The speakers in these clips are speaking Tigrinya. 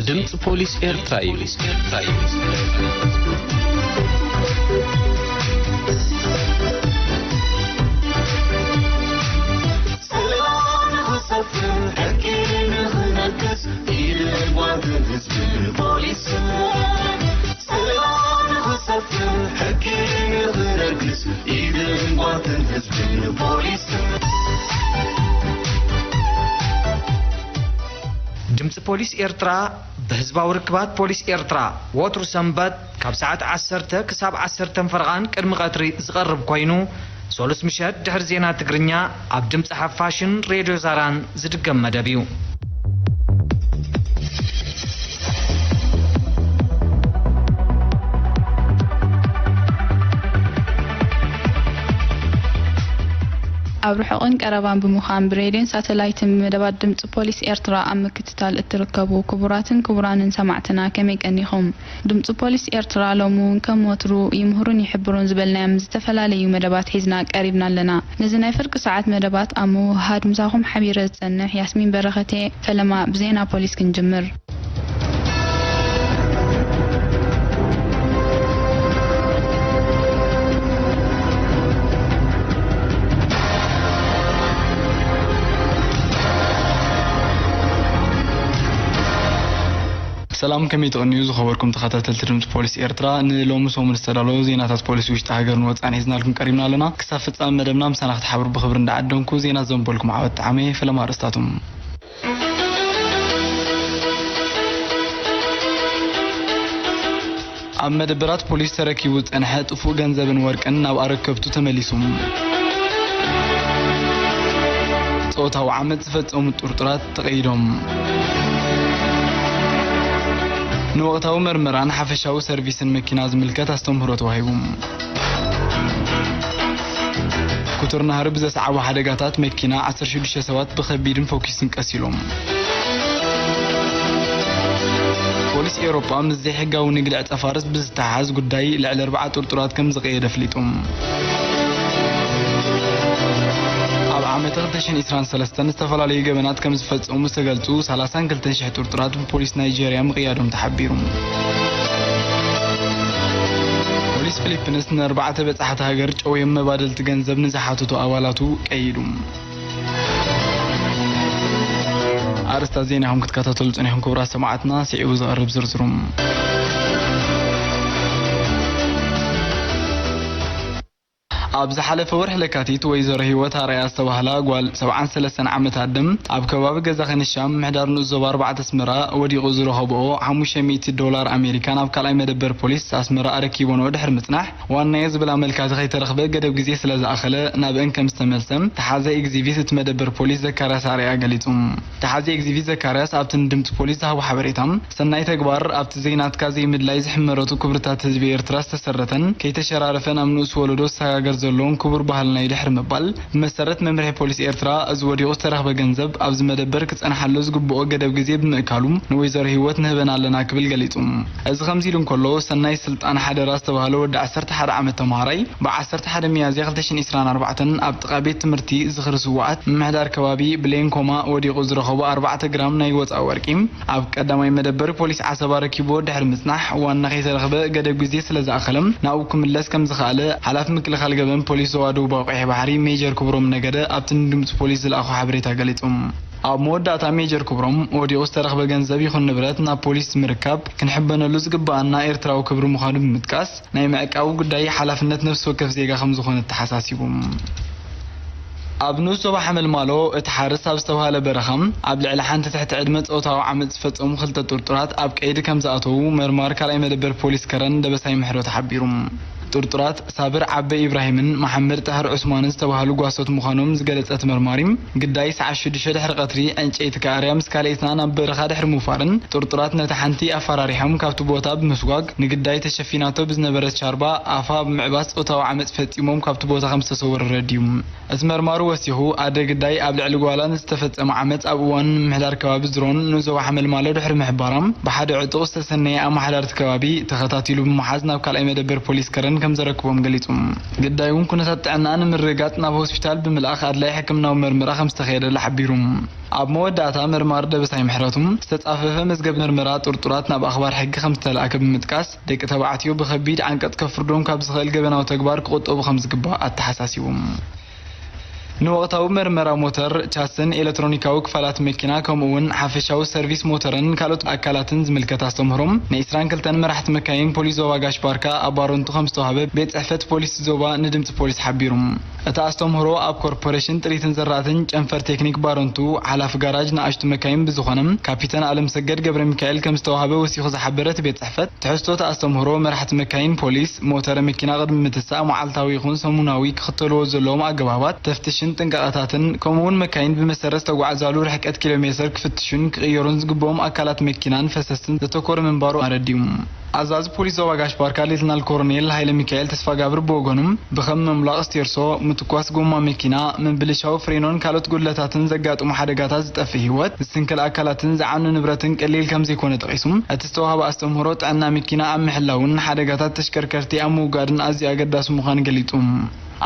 ድምፂ ፖሊስ ኤርትራ እዩ። ሰላም ንኽሰፍን፣ ሕጊ ንኽነግስ፣ ኢድን ጓንትን ህዝብን ፖሊስን። ሰላም ንኽሰፍን፣ ሕጊ ንኽነግስ፣ ኢድን ጓንትን ህዝብን ፖሊስን። ድምፂ ፖሊስ ኤርትራ ብህዝባዊ ርክባት ፖሊስ ኤርትራ ወትሩ ሰንበት ካብ ሰዓት ዓሰርተ ክሳብ ዓሰርተ ፈረቓን ቅድሚ ቀትሪ ዝቐርብ ኮይኑ፣ ሶሉስ ምሸት ድሕሪ ዜና ትግርኛ ኣብ ድምፂ ሓፋሽን ሬድዮ ዛራን ዝድገም መደብ እዩ። ኣብ ርሑቕን ቀረባን ብምዃን ብሬድዮን ሳተላይትን መደባት ድምፂ ፖሊስ ኤርትራ ኣብ ምክትታል እትርከቡ ክቡራትን ክቡራንን ሰማዕትና ከመይ ቀኒኹም? ድምፂ ፖሊስ ኤርትራ ሎሚ እውን ከም ወትሩ ይምህሩን ይሕብሩን ዝበልናዮም ዝተፈላለዩ መደባት ሒዝና ቀሪብና ኣለና። ነዚ ናይ ፍርቂ ሰዓት መደባት ኣብ ምውህሃድ ምሳኹም ሓቢረ ዝጸንሕ ያስሚን በረኸቴ። ፈለማ ብዜና ፖሊስ ክንጅምር። ሰላም፣ ከመይ ትቕንዩ ዝኸበርኩም ተኸታተልቲ ድምፂ ፖሊስ ኤርትራ? ንሎሚ ሰሙን ዝተዳለዉ ዜናታት ፖሊስ ውሽጢ ሃገርን ወፃእን ሒዝናልኩም ቀሪብና ኣለና። ክሳብ ፍጻመ መደብና ምሳና ክትሓብሩ ብኽብሪ እንዳዓደምኩ፣ ዜና ዘንበልኩም ዓወት ጠዓመ። ፈለማ ኣርእስታቶም። ኣብ መደበራት ፖሊስ ተረኪቡ ዝጸንሐ ጥፉእ ገንዘብን ወርቅን ናብ ኣረከብቱ ተመሊሱ። ጾታዊ ዓመጽ ዝፈጸሙ ጥርጡራት ተቐይዶም። ንወቕታዊ መርመራን ሓፈሻዊ ሰርቪስን መኪና ዝምልከት ኣስተምህሮ ተዋሂቡ። ኩቱር ናህሪ ብዘስዓቦ ሓደጋታት መኪና ዓሰርተ ሽዱሽተ ሰባት ብኸቢድን ፈኲስን ቀሲሎም። ፖሊስ ኤውሮጳ ምስ ዘይሕጋዊ ንግዲ ዕጸፋርስ ብዝተሓሓዝ ጉዳይ ልዕሊ ኣርብዓ ጥርጡራት ከም ዝቐየደ ኣፍሊጡ። ኣብ ዓመተ ክልተ ሽሕን ዕስራን ሰለስተን ዝተፈላለዩ ገበናት ከም ዝፈጸሙ ዝተገልጹ ሰላሳን ክልተን ሽሕ ጥርጡራት ብፖሊስ ናይጀርያ ምቕያዶም ተሓቢሩ። ፖሊስ ፊሊፒንስ ንኣርባዕተ በጻሕቲ ሃገር ጨውዮም መባደልቲ ገንዘብ ንዝሓተቱ ኣባላቱ ቀይዱ። ኣርእስታት ዜና ኢኹም ክትከታተሉ ጸኒሕኩም ክቡራት ሰማዕትና፣ ስዒቡ ዝቐርብ ዝርዝሩ። ኣብ ዝሓለፈ ወርሒ ለካቲት ወይዘሮ ህይወት ኣርኣያ ዝተባህላ ጓል ሰብዓን ሰለስተን ዓመት ኣደ ኣብ ከባቢ ገዛ ከንሻ ምምሕዳር ንኡስ ዞባ ኣርባዕተ ኣስመራ ወዲቑ ዝረኸብኦ ሓሙሽተ ሚእቲ ዶላር ኣሜሪካ ናብ ካልኣይ መደበር ፖሊስ ኣስመራ ኣረኪቦንኦ ድሕሪ ምጽናሕ፣ ዋናየ ዝብል ኣመልካቲ ከይተረኽበ ገደብ ግዜ ስለ ዝኣኸለ ናብአን ከም ዝተመልሰ ተሓዘ ኤግዚቢት እቲ መደበር ፖሊስ ዘካርያስ ኣርኣያ ገሊጹ። ተሓዚ ኤግዚቢት ዘካርያስ ኣብቲ ንድምፂ ፖሊስ ዝሃቦ ሓበሬታ፣ ሰናይ ተግባር ኣብቲ ዘይናትካ ዘይምድላይ ዝሕመረቱ ክብርታት ህዝቢ ኤርትራ ዝተሰረተን ከይተሸራረፈ ናብ ንኡስ ወለዶ ዝሰጋገር ዘሎን ክቡር ባህልና እዩ ድሕሪ ምባል፣ ብመሰረት መምርሒ ፖሊስ ኤርትራ፣ እዚ ወዲቑ ዝተረኽበ ገንዘብ ኣብዚ መደበር ክጸንሓሉ ዝግብኦ ገደብ ግዜ ብምእካሉ ንወይዘሮ ህይወት ንህበን ኣለና ክብል ገሊጹ። እዚ ከምዚ ኢሉ እንከሎ፣ ሰናይ ስልጣን ሓደራ ዝተባህለ ወዲ ዓሰርተ ሓደ ዓመት ተምሃራይ፣ ብ ዓሰርተ ሓደ ሚያዝያ ክልተ ሽሕን ዕስራን ኣርባዕተን ኣብ ጥቓ ቤት ትምህርቲ ዝኽሪ ስዉኣት ምምሕዳር ከባቢ ብሌን ኮማ ወዲቑ ዝረኸቦ ኣርባዕተ ግራም ናይ ወጻኢ ወርቂ፣ ኣብ ቀዳማይ መደበር ፖሊስ ዓሰብ ኣረኪቡ ድሕሪ ምጽናሕ፣ ዋና ከይተረኽበ ገደብ ግዜ ስለ ዝኣኸለ፣ ናብኡ ክምለስ ከም ዝኸኣለ፣ ሓላፊ ምክልኻል ገበን ፖሊስ ዞባ ደቡባዊ ቀይሕ ባሕሪ ሜጀር ክብሮም ነገደ ኣብቲ ንድምጺ ፖሊስ ዝለኣኾ ሓበሬታ ገሊጹ። ኣብ መወዳእታ ሜጀር ክብሮም፣ ወዲቑ ዝተረኽበ ገንዘብ ይኹን ንብረት ናብ ፖሊስ ምርካብ ክንሕበነሉ ዝግበኣና ኤርትራዊ ክብሪ ምዃኑ ብምጥቃስ፣ ናይ ምዕቃቡ ጉዳይ ሓላፍነት ነፍሲ ወከፍ ዜጋ ከም ዝኾነ ተሓሳሲቡ። ኣብ ንኡስ ዞባ ሓመልማሎ፣ እቲ ሓርስ ኣብ ዝተባህለ በረኻ፣ ኣብ ልዕሊ ሓንቲ ትሕቲ ዕድመ ጾታዊ ዓመጽ ዝፈጸሙ ክልተ ጥርጡራት ኣብ ቀይዲ ከም ዝኣተዉ መርማሪ ካልኣይ መደበር ፖሊስ ከረን ደበሳይ ምሕረቱ ሓቢሩ። ጥርጡራት ሳብር ዓበ ኢብራሂምን መሓመድ ጣህር ዑስማንን ዝተባህሉ ጓሶት ምዃኖም ዝገለጸ እቲ መርማሪ፣ ግዳይ ሰዓት ሽዱሽተ ድሕሪ ቀትሪ ዕንጨይቲ ከኣርያ ምስ ካልኣይትና ናብ በረኻ ድሕሪ ምውፋርን፣ ጥርጡራት ነታ ሓንቲ ኣፈራሪሖም ካብቲ ቦታ ብምስጓግ፣ ንግዳይ ተሸፊናቶ ብዝነበረት ሻርባ ኣፋ ብምዕባስ ጾታዊ ዓመጽ ፈጺሞም ካብቲ ቦታ ከም ዝተሰወሩ ኣረዲኡ። እቲ መርማሪ ወሲኹ፣ ኣደ ግዳይ ኣብ ልዕሊ ጓላ ንዝተፈጸመ ዓመጽ ኣብ እዋን ምምሕዳር ከባቢ ዝሮን ንዞባ ሓመልማሎ ድሕሪ ምሕባራ፣ ብሓደ ዕጡቕ ዝተሰነየ ኣመሓዳርቲ ከባቢ ተኸታቲሉ ብምሓዝ ናብ ካልኣይ መደበር ፖሊስ ከረን ከም ዘረክቦም ገሊጹ። ግዳይ እውን ኩነታት ጥዕና ንምርግጋጽ ናብ ሆስፒታል ብምልኣኽ ኣድላይ ሕክምናዊ መርመራ ከም ዝተኸየደላ ሓቢሩ። ኣብ መወዳእታ መርማሪ ደበሳይ ምሕረቱ ዝተጻፈፈ መዝገብ መርመራ ጥርጡራት ናብ ኣኽባር ሕጊ ከም ዝተላእከ ብምጥቃስ፣ ደቂ ተባዕትዮ ብኸቢድ ዓንቀጽ ከፍርዶም ካብ ዝኽእል ገበናዊ ተግባር ክቑጠቡ ከም ዝግባእ ኣተሓሳሲቡ። ንወቕታዊ መርመራ ሞተር፣ ቻስን ኤሌክትሮኒካዊ ክፋላት መኪና፣ ከምኡ እውን ሓፈሻዊ ሰርቪስ ሞተርን ካልኦት ኣካላትን ዝምልከት ኣስተምህሮም ንዒስራን ክልተን መራሕቲ መካይን ፖሊስ ዞባ ጋሽ ባርካ ኣብ ባረንቱ ከም ዝተዋህበ ቤት ጽሕፈት ፖሊስ ዞባ ንድምፂ ፖሊስ ሓቢሩ። እቲ ኣስተምህሮ ኣብ ኮርፖሬሽን ጥሪትን ዘራእትን ጨንፈር ቴክኒክ ባረንቱ ሓላፊ ጋራጅ ንኣሽቱ መካይን ብዝኾነ ካፒተን ኣለምሰገድ ገብረ ሚካኤል ከም ዝተዋህበ ወሲኹ ዝሓበረ እቲ ቤት ጽሕፈት፣ ትሕዝቶ እቲ ኣስተምህሮ መራሕቲ መካይን ፖሊስ ሞተረ መኪና ቅድሚ ምትሳእ መዓልታዊ ይኹን ሰሙናዊ ክኽተልዎ ዘለዎም ኣገባባት ተፍትሽን ጥንቃቐታትን፣ ከምኡ እውን መካይን ብመሰረት ዝተጓዕዛሉ ርሕቀት ኪሎ ሜትር ክፍትሹን ክቕየሩን ዝግብኦም ኣካላት መኪናን ፈሰስትን ዘተኮረ ምንባሩ ኣረዲኡ። ኣዛዚ ፖሊስ ዞባ ጋሽ ባርካ ሌትናል ኮሎኔል ሃይለ ሚካኤል ተስፋጋብር ብወገኑ፣ ብኸም ምምላቕ ስቴርሶ፣ ምትኳስ ጎማ መኪና፣ ምብልሻው ፍሬኖን ካልኦት ጉድለታትን ዘጋጥሙ ሓደጋታት ዝጠፍእ ህይወት፣ ዝስንከል ኣካላትን ዝዓኑ ንብረትን ቀሊል ከም ዘይኮነ ጠቒሱ፣ እቲ ዝተዋህበ ኣስተምህሮ ጥዕና መኪና ኣብ ምሕላውን ሓደጋታት ተሽከርከርቲ ኣብ ምውጋድን ኣዝዩ ኣገዳሲ ምዃኑ ገሊጹ።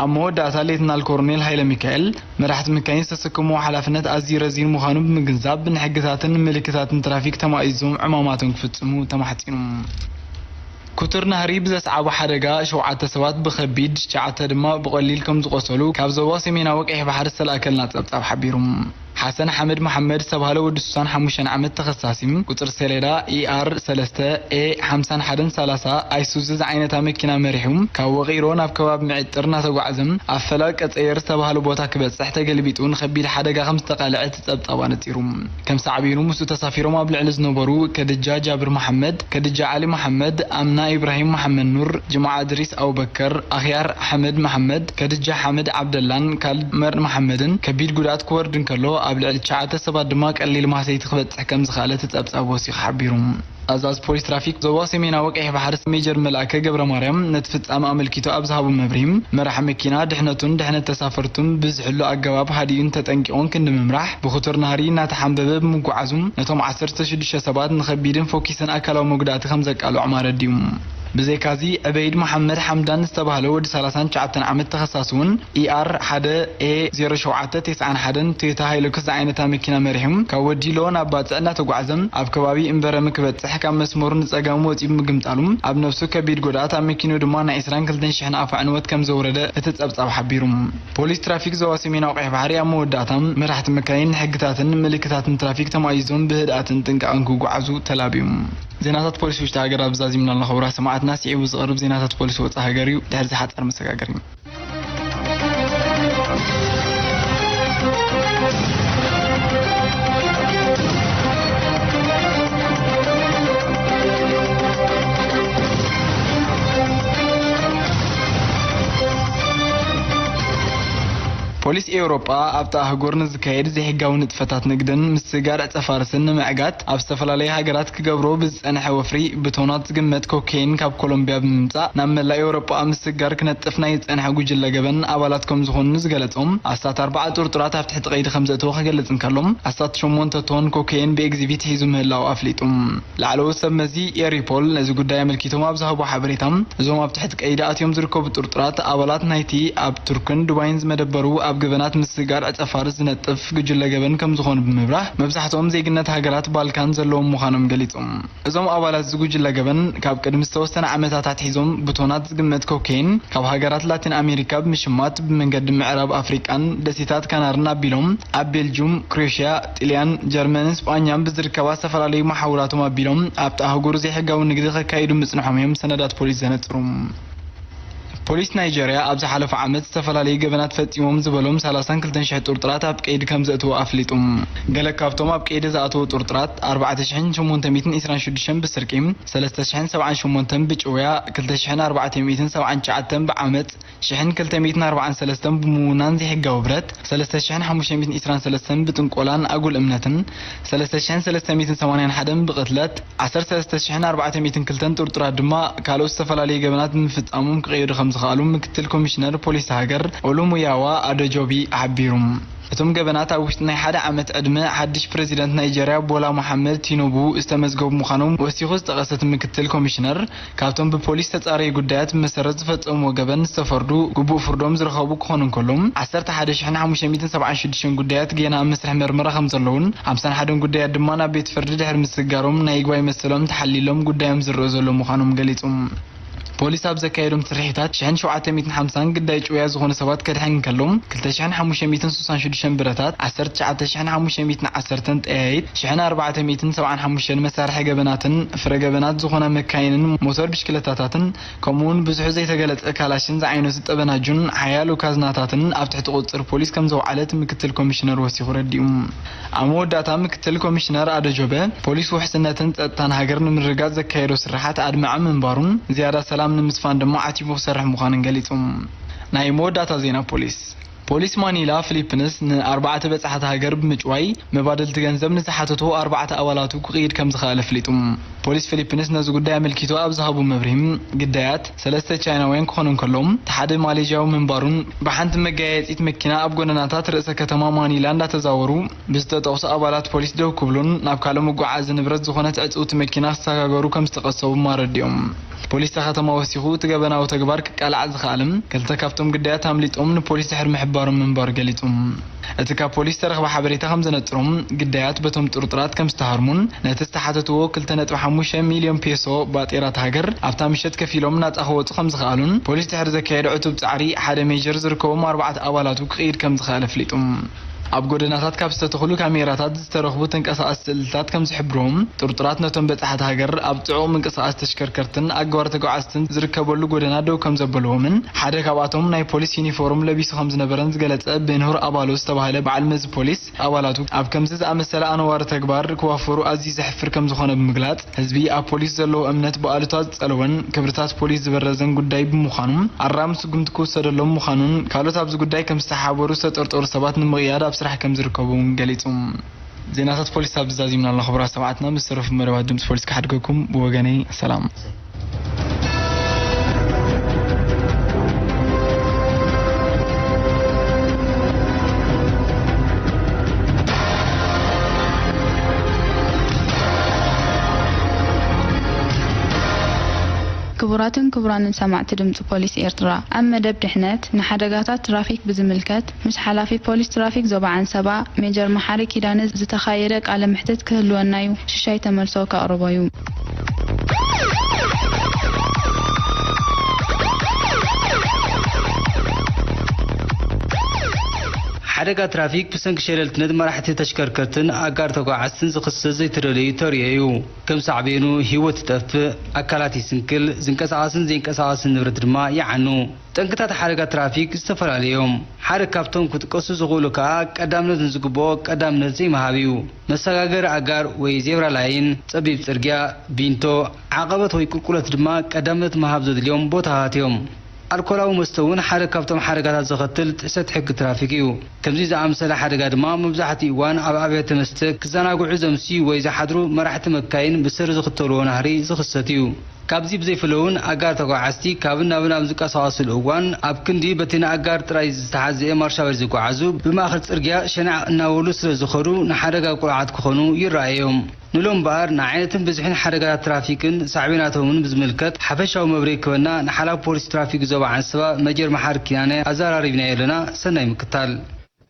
ኣብ መወዳእታ ሌትናል ኮሎኔል ሃይለ ሚካኤል፣ መራሕቲ መካይን ዝተሰከምዎ ሓላፍነት ኣዝዩ ረዚን ምዃኑ ብምግንዛብ፣ ንሕግታትን ምልክታትን ትራፊክ ተማኢዞም ዕማማቶም ክፍጽሙ ተማሕጺኑ። ክቱር ናህሪ ብዘስዓቦ ሓደጋ ሸውዓተ ሰባት ብኸቢድ፣ ትሽዓተ ድማ ብቐሊል ከም ዝቖሰሉ ካብ ዞባ ሰሜናዊ ቀይሕ ባሕሪ ዝተላእከልና ጸብጻብ ሓቢሩ። ሓሰን ሓመድ መሓመድ ዝተባህለ ወዲ ስሳን ሓሙሽተን ዓመት ተኸሳሲ፣ ቁጽሪ ሰሌዳ ኢኣር ሰለስተ ኤ ሓምሳን ሓደን ሰላሳ ኣይሱዙ ዝዓይነታ መኪና መሪሑ ካብ ወቒሮ ናብ ከባቢ ምዕጥር እናተጓዕዘ ኣብ ፈላል ቀጸየር ዝተባህለ ቦታ ክበጽሕ ተገልቢጡ ንኸቢድ ሓደጋ ከም ዝተቓልዐ እቲ ጸብጻብ ኣነጺሩ። ከም ሳዕቤኑ ምስኡ ተሳፊሮም ኣብ ልዕሊ ዝነበሩ ከድጃ ጃብር መሓመድ፣ ከድጃ ዓሊ መሓመድ፣ ኣምና ኢብራሂም መሓመድ ኑር፣ ጅምዓ እድሪስ ኣቡበከር፣ ኣኽያር ሓመድ መሓመድ፣ ከድጃ ሓመድ ዓብደላን ካልድ መር መሓመድን ከቢድ ጉድኣት ክወርድ እንከሎ፣ ኣብ ልዕሊ ትሽዓተ ሰባት ድማ ቀሊል ማህሰይቲ ክበጽሕ ከም ዝኸኣለ እቲ ጸብጻብ ወሲኹ ሓቢሩ። ኣዛዚ ፖሊስ ትራፊክ ዞባ ሰሜናዊ ቀይሕ ባሕሪ ሜጀር መልኣከ ገብረ ማርያም ነቲ ፍጻመ ኣመልኪቱ ኣብ ዝሃቦ መብርሂ፣ መራሕ መኪና ድሕነቱን ድሕነት ተሳፈርቱን ብዝሕሉ ኣገባብ ሃዲኡን ተጠንቂቑን ክንዲ ምምራሕ ብክቱር ናህሪ እናተሓንበበ ብምጉዓዙ ነቶም ዓሰርተ ሽዱሽተ ሰባት ንኸቢድን ፎኪስን ኣካላዊ መጉዳእቲ ከም ዘቃልዖም ኣረዲኡ። ብዘይካዚ ዕበይድ መሓመድ ሓምዳን ዝተባህለ ወዲ ሰላሳን ትሽዓተን ዓመት ተኸሳሲ እውን ኢኣር ሓደ ኤ ዜሮ ሸውዓተ ተስዓን ሓደን ቶዮታ ሃይሉክስ ዝዓይነታ መኪና መሪሑ ካብ ወዲሎ ናብ ባጽዕ እናተጓዕዘ ኣብ ከባቢ እምበረሚ ክበጽሕ ካብ መስመሩ ንጸጋም ወጺኡ ብምግምጣሉ ኣብ ነብሱ ከቢድ ጉድኣት ኣብ መኪንኡ ድማ ናይ ዕስራን ክልተን ሽሕን ኣፋ ዕንወት ከም ዘውረደ እቲ ጸብጻብ ሓቢሩ። ፖሊስ ትራፊክ ዞባ ሰሜናዊ ቀይሕ ባሕሪ ኣብ መወዳእታ መራሕቲ መካይን ንሕግታትን ምልክታትን ትራፊክ ተማይዞም ብህድኣትን ጥንቃቐን ክጓዓዙ ተላብዩ። ዜናታት ፖሊስ ውሽጢ ሃገር ኣብዛዚምና ኣለና። ክቡራት ሰማዕትና፣ ስዒቡ ዝቐርብ ዜናታት ፖሊስ ወጻኢ ሃገር እዩ። ድሕሪ ዝሓጸር መሰጋገሪ። ፖሊስ ኤውሮጳ ኣብታ ኣህጉር ንዝካየድ ዘይሕጋዊ ንጥፈታት ንግድን ምስጋር ዕጸ ፋርስን ንምዕጋት ኣብ ዝተፈላለዩ ሃገራት ክገብሮ ብዝጸንሐ ወፍሪ ብቶናት ዝግመት ኮኬይን ካብ ኮሎምቢያ ብምምጻእ ናብ መላእ ኤውሮጳ ኣብ ምስጋር ክነጥፍ ናይ ዝጸንሐ ጉጅለ ገበን ኣባላት ከም ዝኾኑ ዝገለጾም ኣስታት ኣርባዓ ጥርጡራት ኣብ ትሕቲ ቀይዲ ከም ዘእተወ ክገልጽ እንከሎ ኣስታት ሸሞንተ ቶን ኮኬይን ብኤግዚቢት ሒዙ ምህላው ኣፍሊጡ። ላዕለዎት ሰብ መዚ ኤሪፖል ነዚ ጉዳይ ኣመልኪቶም ኣብ ዝሃቦ ሓበሬታ፣ እዞም ኣብ ትሕቲ ቀይዲ ኣትዮም ዝርከቡ ጥርጡራት ኣባላት ናይቲ ኣብ ቱርክን ዱባይን ዝመደበሩ ኣብ ገበናት ምስጋር ዕጸ ፋርስ ዝነጥፍ ጉጅለ ገበን ከም ዝኾኑ ብምብራህ፣ መብዛሕትኦም ዜግነት ሃገራት ባልካን ዘለዎም ምዃኖም ገሊጾም። እዞም ኣባላት እዚ ጉጅለ ገበን ካብ ቅድሚ ዝተወሰነ ዓመታት ኣትሒዞም ብቶናት ዝግመት ኮኬይን ካብ ሃገራት ላቲን ኣሜሪካ ብምሽማት ብመንገዲ ምዕራብ ኣፍሪቃን ደሴታት ካናርን ኣቢሎም ኣብ ቤልጁም፣ ክሮኤሽያ፣ ጥልያን፣ ጀርመንን ስጳኛን ብዝርከባ ዝተፈላለዩ መሓውራቶም ኣቢሎም ኣብቲ ኣህጉር ዘይሕጋዊ ንግዲ ከካይዱ ምጽንሖም እዮም ሰነዳት ፖሊስ ዘነጽሩ። ፖሊስ ናይጀርያ ኣብ ዝሓለፈ ዓመት ዝተፈላለዩ ገበናት ፈጺሞም ዝበሎም ሰላሳን ክልተን ሽሕ ጥርጡራት ኣብ ቀይዲ ከም ዘእተወ ኣፍሊጡ። ገለ ካብቶም ኣብ ቀይዲ ዝኣተዉ ጥርጡራት ኣርባዕተ ሽሕን ሸሞንተ ሚእትን ዕስራን ሽዱሽተን ብስርቂ፣ ሰለስተ ሽሕን ሰብዓን ሸሞንተን ብጭውያ፣ ክልተ ሽሕን ኣርባዕተ ሚእትን ሰብዓን ትሽዓተን ብዓመጽ፣ ሽሕን ክልተ ሚእትን ኣርባዓን ሰለስተን ብምውናን ዘይሕጋዊ ብረት፣ ሰለስተ ሽሕን ሓሙሽተ ሚእትን ዕስራን ሰለስተን ብጥንቆላን ኣጉል እምነትን፣ ሰለስተ ሽሕን ሰለስተ ሚእትን ሰማንያን ሓደን ብቕትለት፣ ዓሰርተ ሰለስተ ሽሕን ኣርባዕተ ሚእትን ክልተን ጥርጡራት ድማ ካልኦት ዝተፈላለዩ ገበናት ብምፍጻሞም ክቕየዱ ከም ዝኸኣሉ ምክትል ኮሚሽነር ፖሊስ ሃገር ኦሉሙያዋ ኣደጆቢ ሓቢሩ። እቶም ገበናት ኣብ ውሽጢ ናይ ሓደ ዓመት ዕድመ ሓድሽ ፕረዚደንት ናይጀርያ ቦላ መሓመድ ቲኑቡ ዝተመዝገቡ ምዃኖም ወሲኹ ዝጠቐሰ እቲ ምክትል ኮሚሽነር፣ ካብቶም ብፖሊስ ዝተጻረዩ ጉዳያት ብመሰረት ዝፈጸምዎ ገበን ዝተፈርዱ ግቡእ ፍርዶም ዝረኸቡ ክኾኑ እንከሎ፣ ዓሰርተ ሓደ ሽሕን ሓሙሽተ ሚእትን ሰብዓን ሽዱሽተን ጉዳያት ጌና ኣብ መስርሕ መርመራ ከም ዘለውን፣ ሓምሳን ሓደን ጉዳያት ድማ ናብ ቤት ፍርዲ ድሕሪ ምስግጋሮም ናይ ይግባይ መሰሎም ተሓሊሎም ጉዳዮም ዝረአ ዘሎ ምዃኖም ገሊጹ። ፖሊስ ኣብ ዘካየዶም ስርሒታት ሽሕን ሸውዓተ ሚእትን ሓምሳን ግዳይ ጭውያ ዝኾኑ ሰባት ከድሕን እንከሎ፣ ክልተ ሽሕን ሓሙሽተ ሚእትን ስሳን ሽዱሽተን ብረታት፣ ዓሰርተ ትሽዓተ ሽሕን ሓሙሽተ ሚእትን ዓሰርተን ጠያይት፣ ሽሕን ኣርባዕተ ሚእትን ሰብዓን ሓሙሽተን መሳርሒ ገበናትን ፍረ ገበናት ዝኾና መካይንን ሞተር ብሽክለታታትን፣ ከምኡውን ብዙሑ ዘይተገለጸ ካላሽን ዝዓይነቱ ጠበናጁን ሓያሎ ካዝናታትን ኣብ ትሕቲ ቁጽጽር ፖሊስ ከም ዘውዓለት ምክትል ኮሚሽነር ወሲኹ ረዲኡ። ኣብ መወዳእታ ምክትል ኮሚሽነር ኣደጆበ፣ ፖሊስ ውሕስነትን ጸጥታን ሃገር ንምርግጋጽ ዘካየዶ ስርሓት ኣድማዒ ምንባሩን ዝያዳ ሰላም ንምስፋን ድማ ዓቲቡ ክሰርሕ ምዃኑን ገሊጹ። ናይ መወዳእታ ዜና ፖሊስ። ፖሊስ ማኒላ ፊሊፕንስ ንኣርባዕተ በጻሕቲ ሃገር ብምጭዋይ መባደልቲ ገንዘብ ንዝሓተቱ ኣርባዕተ ኣባላቱ ክቕይድ ከም ዝኸኣለ ኣፍሊጡ። ፖሊስ ፊሊፕንስ ነዚ ጉዳይ ኣመልኪቱ ኣብ ዝሃቦ መብርሂ፣ ግዳያት ሰለስተ ቻይናውያን ክኾኑ እንከሎ፣ እቲ ሓደ ማሌዥያዊ ምንባሩን ብሓንቲ መጋየጺት መኪና ኣብ ጎደናታት ርእሰ ከተማ ማኒላ እንዳተዛወሩ ብዝተጠቕሱ ኣባላት ፖሊስ ደው ክብሉን ናብ ካልእ መጓዓዚ ንብረት ዝኾነት ዕጽውቲ መኪና ክሰጋገሩ ከም ዝተቐሰቡ ኣረዲኦም። ፖሊስ እታ ከተማ ወሲኹ፣ እቲ ገበናዊ ተግባር ክቃላዕ ዝኸኣለ ክልተ ካብቶም ግዳያት ኣምሊጦም ንፖሊስ ድሕሪ ምሕባሮም ምንባሩ ገሊጹ። እቲ ካብ ፖሊስ ዝተረኽበ ሓበሬታ ከም ዘነጽሮም፣ ግዳያት በቶም ጥርጡራት ከም ዝተሃርሙን ነቲ ዝተሓተትዎ ክልተ ነጥቢ ሓሙሽተ ሚልዮን ፔሶ ባጤራት ሃገር ኣብታ ምሸት ከፊሎም ናጻ ክወጹ ከም ዝኸኣሉን፣ ፖሊስ ድሕሪ ዘካየዶ ዕቱብ ጻዕሪ ሓደ ሜጀር ዝርከቦም ኣርባዕተ ኣባላቱ ክቕይድ ከም ዝኸኣለ ኣፍሊጡ። ኣብ ጎደናታት ካብ ዝተተኽሉ ካሜራታት ዝተረኽቡ ተንቀሳቐስቲ ስእልታት ከም ዝሕብርዎም፣ ጥርጡራት ነቶም በጻሕቲ ሃገር ኣብ ጽዑቕ ምንቅስቓስ ተሽከርከርትን ኣገባር ተጓዓዝትን ዝርከበሉ ጎደና ደው ከም ዘበልዎምን ሓደ ካብኣቶም ናይ ፖሊስ ዩኒፎርም ለቢሱ ከም ዝነበረን ዝገለጸ ቤንሁር ኣባሎ ዝተባህለ በዓል መዚ ፖሊስ፣ ኣባላቱ ኣብ ከምዚ ዝኣመሰለ ኣነዋሪ ተግባር ክዋፈሩ ኣዝዩ ዘሕፍር ከም ዝኾነ ብምግላጽ፣ ህዝቢ ኣብ ፖሊስ ዘለዎ እምነት ብኣሉታ ዝጸለወን ክብርታት ፖሊስ ዝበረዘን ጉዳይ ብምዃኑ፣ ኣራሚ ስጉምቲ ክውሰደሎም ምዃኑን ካልኦት ኣብዚ ጉዳይ ከም ዝተሓባበሩ ዝተጠርጠሩ ሰባት ንምቕያድ ኣብ ስራሕ ከም ዝርከቡ እውን ገሊጹ። ዜናታት ፖሊስ ኣብዚ ዛዚምና ኣሎ። ክቡራት ሰማዕትና፣ ምስ ዝተረፉ መደባት ድምፂ ፖሊስ ክሓድገኩም። ብወገነይ ሰላም። ክቡራትን ክቡራንን ሰማዕቲ ድምፂ ፖሊስ ኤርትራ፣ ኣብ መደብ ድሕነት ንሓደጋታት ትራፊክ ብዝምልከት ምስ ሓላፊ ፖሊስ ትራፊክ ዞባ ዓንሰባ ሜጀር መሓሪ ኪዳነ ዝተኻየደ ቃለ መሕትት ክህልወና እዩ። ሽሻይ ተመልሶ ከቕርቦ እዩ። ሓደጋ ትራፊክ ብሰንኪ ሸለልትነት መራሕቲ ተሽከርከርትን ኣጋር ተጓዓዝትን ዝኽሰት ዘይተደለዩ ተርእዮ እዩ። ከም ሳዕቤኑ ህይወት ይጠፍእ፣ ኣካላት ይስንክል፣ ዝንቀሳቐስን ዘይንቀሳቐስን ንብረት ድማ ይዓኑ። ጠንቅታት ሓደጋ ትራፊክ ዝተፈላለዩ እዮም። ሓደ ካብቶም ክጥቀሱ ዝኽእሉ ከኣ ቀዳምነት ንዝግብኦ ቀዳምነት ዘይምሃብ እዩ። መሰጋገሪ ኣጋር ወይ ዜብራ ላይን፣ ጸቢብ ጽርግያ፣ ቢንቶ፣ ዓቐበት ወይ ቁልቁለት ድማ ቀዳምነት ምሃብ ዘድልዮም ቦታታት እዮም። ኣልኮላዊ መስተ እውን ሓደ ካብቶም ሓደጋታት ዘኸትል ጥሕሰት ሕጊ ትራፊክ እዩ። ከምዚ ዝኣመሰለ ሓደጋ ድማ መብዛሕትኡ እዋን ኣብ ኣብያተ መስተ ክዘናግዑ ዘምስዩ ወይ ዝሓድሩ መራሕቲ መካይን ብሰሪ ዝኽተልዎ ናህሪ ዝኽሰት እዩ። ካብዚ ብዘይፍለ እውን ኣጋር ተጓዓዝቲ ካብን ናብን ኣብ ዝንቀሳቐስሉ እዋን ኣብ ክንዲ በቲ ንኣጋር ጥራይ ዝተሓዝአ ማርሻ ባጅ ዝጓዓዙ ብማእኸል ጽርግያ ሸናዕ እናበሉ ስለ ዝኸዱ ንሓደጋ ቁሉዓት ክኾኑ ይረኣዩ እዮም። ንሎም እምበኣር ንዓይነትን ብዝሒን ሓደጋታት ትራፊክን ሳዕቤናቶምን ብዝምልከት ሓፈሻዊ መብርሂ ክህበና ንሓላፊ ፖሊስ ትራፊክ ዞባ ዓንሰባ መጀር መሓሪ ኪዳነ ኣዘራሪብናዮ ኣለና። ሰናይ ምክታል።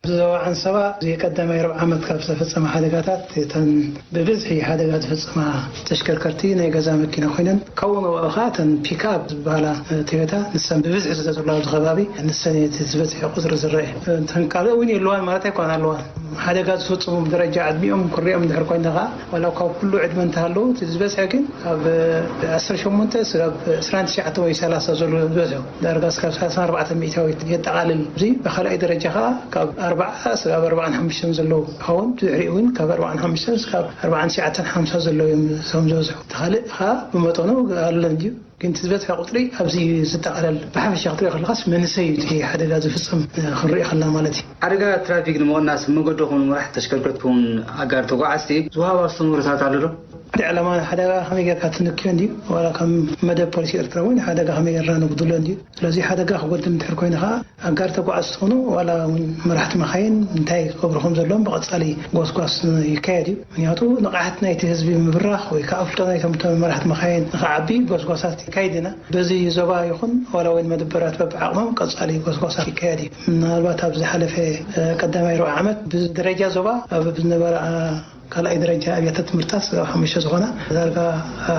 ኣብ ዞባ ዓንሰባ እዚ ቀዳማይ ርብዓ ዓመት ካብ ዝተፈጸማ ሓደጋታት እተን ብብዝሒ ሓደጋ ዝፍጽማ ተሽከርከርቲ ናይ ገዛ መኪና ኮይነን ካብኡ ንብኡ ከዓ እተን ፒክኣፕ ዝበሃላ ቶዮታ ንሰን ብብዝሒ ስለ ዘለዋ ኣብዚ ከባቢ ንሰን እቲ ዝበዝሐ ቁፅሪ ዝረአ። እተን ካልእ እውን የለዋን ማለት ኣይኮነን ኣለዋ። ሓደጋ ዝፍጽሙ ብደረጃ ዕድሚኦም ክሪኦም እንድሕር ኮይንካ ከዓ ዋላ ካብ ኩሉ ዕድመ እንተሃለዉ እቲ ዝበዝሐ ግን ካብ ዓሰርተ ሸሞንተ ስጋብ ዕስራን ትሽዓተ ወይ ሰላሳ ዘሎ ዝበዝሑ ዳርጋ ስጋብ ሰላሳን ኣርባዕተን ሚእታዊት የጠቓልል። እዚ ብኻልኣይ ደረጃ ከዓ ካብ ኣርባዓ ስጋብ ኣርባዓን ሓሙሽተን ዘለዉ ክኸውን ብድሕሪኡ እውን ካብ ኣርባዓን ሓሙሽተን ስጋብ ኣርባዓን ትሽዓተን ሓምሳ ዘለዉ እዮም እቶም ዝበዝሑ። እቲ ካልእ ከዓ ብመጠኑ ኣሎ እንድዩ። ግን እቲ ዝበዝሐ ቁፅሪ ኣብዚ ዝጠቓለል። ብሓፈሻ ክትሪኦ ከለኻስ መንእሰይ እዩ እቲ ሓደጋ ዝፍፅም ክንሪኦ ከለና ማለት እዩ። ሓደጋ ትራፊክ ንምቕናስ መገድኹም ንመራሕቲ ተሽከርከርትኩም ኣጋር ተጓዓዝቲ ዝወሃብ ኣስተምህሮታት ኣሎ ዶ? እቲ ዕላማ ሓደጋ ከመይ ጌርካ ትንክዮ እንድዩ፣ ዋላ ከም መደብ ፖሊሲ ኤርትራ እውን ሓደጋ ከመይ ጌርና ንጉድሎ እንድዩ። ስለዚ ሓደጋ ክጎድል እንድሕር ኮይኑ ከዓ ኣጋር ተጓዓዝ ትኾኑ ዋላ እውን መራሕቲ መኻይን እንታይ ክገብሩ ከም ዘለዎም ብቐጻሊ ጎስጓስ ይካየድ እዩ። ምክንያቱ ንቕሓት ናይቲ ህዝቢ ምብራኽ ወይ ከዓ ኣፍልጦ ናይቶም መራሕቲ መኻይን ንክዓቢ ጎስጓሳት ይካየድ ኢና። በዚ ዞባ ይኹን ዋላ እውን መደበራት በብዓቕሞም ቀጻሊ ጎስጓሳት ይካየድ እዩ። ምናልባት ኣብ ዝሓለፈ ቀዳማይ ሩብ ዓመት ብደረጃ ዞባ ኣብ ዝነበረ ካልኣይ ደረጃ ኣብያተ ትምህርታት ሓሙሽተ ዝኾና ዳርጋ